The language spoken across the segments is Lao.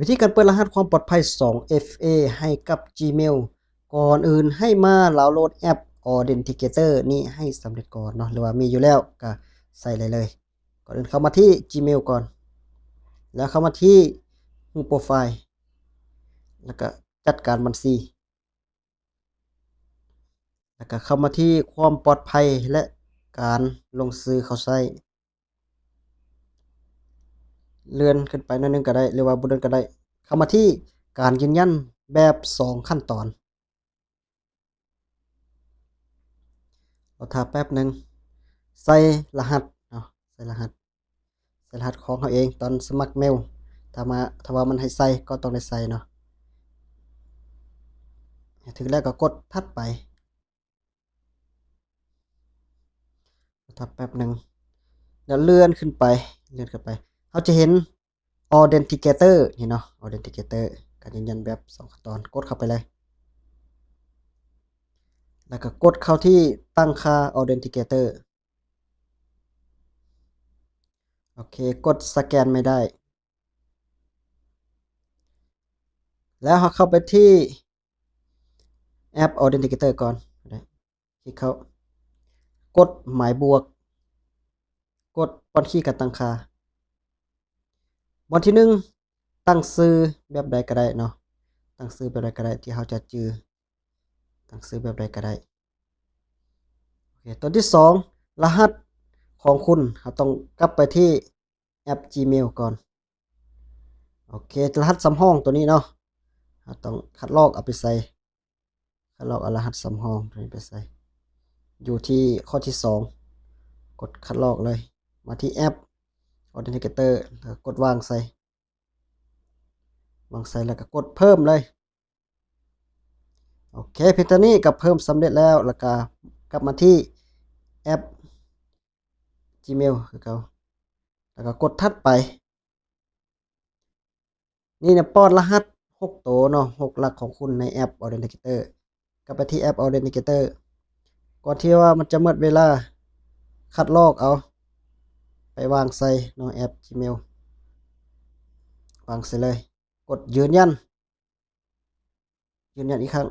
ວິທີການເປີດລະຫັດຄວາມປອດໄພສອງເອັຟເອໃຫ້ກັບ Gmail ກ່ອນອື່ນໃຫ້ມາດາວໂຫຼດແອັບ Authenticator ນີ້ໃຫ້ສຳເລັດກ່ອນເນາະ ຫຼືວ່າມີຢູ່ແລ້ວກະໃສ່ໄດ້ເລີຍ. ກ່ອນອື່ນເຂົ້າມາທີ່ Gmail ກ່ອນ ແລ້ວເຂົ້າມາທີ່ຮູບໂປຣໄຟລ໌ ແລ້ວກະຈັດການບັນຊີ ແລ້ວກະເຂົ້າມາທີ່ຄວາມປອດໄພ ແລະ ການລົງຊື່ເຂົ້າໃຊ້. ເລື່ອນຂຶ້ນໄປໜ້ອຍໜຶ່ງກໍໄດ້ ຫຼືວ່າບໍ່ເລື່ອນກໍໄດ້. ເຂົ້າມາທີ່ການຢືນຢັນແບບສອງຂັ້ນຕອນ. ລໍຖ້າແປັບໜຶ່ງ. ໃສ່ລະຫັດເນາະ, ໃສ່ລະຫັດ ໃສ່ລະຫັດຂອງເຮົາເອງຕອນສະໝັກເມວ. ຖ້າມາ ຖ້າວ່າມັນໃຫ້ໃສ່ກໍຕ້ອງໄດ້ໃສ່ເນາະ. ຖືກແລ້ວກໍກົດຖັດໄປ. ຖ້າແປັບໜຶ່ງ ແລ້ວເລື່ອນຂຶ້ນໄປ ເລື່ອນຂຶ້ນໄປ ເຮົາຈະເຫັນ Authenticator ນີ້ເນາະ, Authenticator ການຢືນຢັນແບບສອງຂັ້ນຕອນ. ກົດເຂົ້າໄປເລີຍ ແລ້ວກໍກົດເຂົ້າທີ່ຕັ້ງຄ່າ Authenticator. ໂອເຄ ກົດສະແກນໄມ່ໄດ້ ແລ້ວເຮົາເຂົ້າໄປທີ່ ແອັບ Authenticator ກ່ອນ. ຄລິກເຂົ້າ ກົດໝາຍບວກ ກົດປ້ອນຄີການຕັ້ງຄ່າ. ບ່ອນທີໜຶ່ງ ຕັ້ງຊື່ແບບໃດກໍໄດ້ເນາະ, ຕັ້ງຊື່ແບບໃດກໍໄດ້ທີ່ເຮົາຈະຈື່, ຕັ້ງຊື່ແບບໃດກໍໄດ້. ໂອເຄ ຕົວທີສອງ ລະຫັດຂອງຄຸນ ເຮົາຕ້ອງກັບໄປທີ່ ແອັບ Gmail ກ່ອນ. ໂອເຄ ລະຫັດສຳຮອງຕົວນີ້ເນາະ ເຮົາຕ້ອງຄັດລອກເອົາໄປໃສ່, ຄັດລອກເອົາລະຫັດສຳຮອງຕົວນີ້ໄປໃສ່ ຢູ່ທີ່ຂໍ້ທີສອງ. ກົດຄັດລອກເລີຍ ມາທີ່ແອັບ Authenticator ແລ້ວກົດວາງໃສ່, ວາງໃສ່ ແລ້ວກໍກົດເພີ່ມເລີຍ. ໂອເຄ ພຽງເທົ່ານີ້ກໍເພີ່ມສຳເລັດແລ້ວ. ແລ້ວກໍກັບມາທີ່ແອັບ Gmail ຄືເກົ່າ ແລ້ວກໍກົດຖັດໄປ. ນີ້ນະ ປ້ອນລະຫັດຫົກໂຕເນາະ, ຫົກຫຼັກຂອງຄຸນໃນແອັບ Authenticator. ກັບໄປທີ່ແອັບ Authenticator ກ່ອນທີ່ວ່າມັນຈະໝົດເວລາ, ຄັດລອກເອົາໄປວາງໃສ່ເນາະ ແອັບ Gmail ວາງໃສ່ເລີຍ. ກົດຢືນຢັນ ຢືນຢັນອີກຄັ້ງ.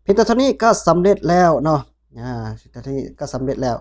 ພຽງແຕ່ເທົ່ານີ້ກໍສຳເລັດແລ້ວເນາະ, ອາ ພຽງແຕ່ເທົ່ານີ້ກໍສຳເລັດແລ້ວ.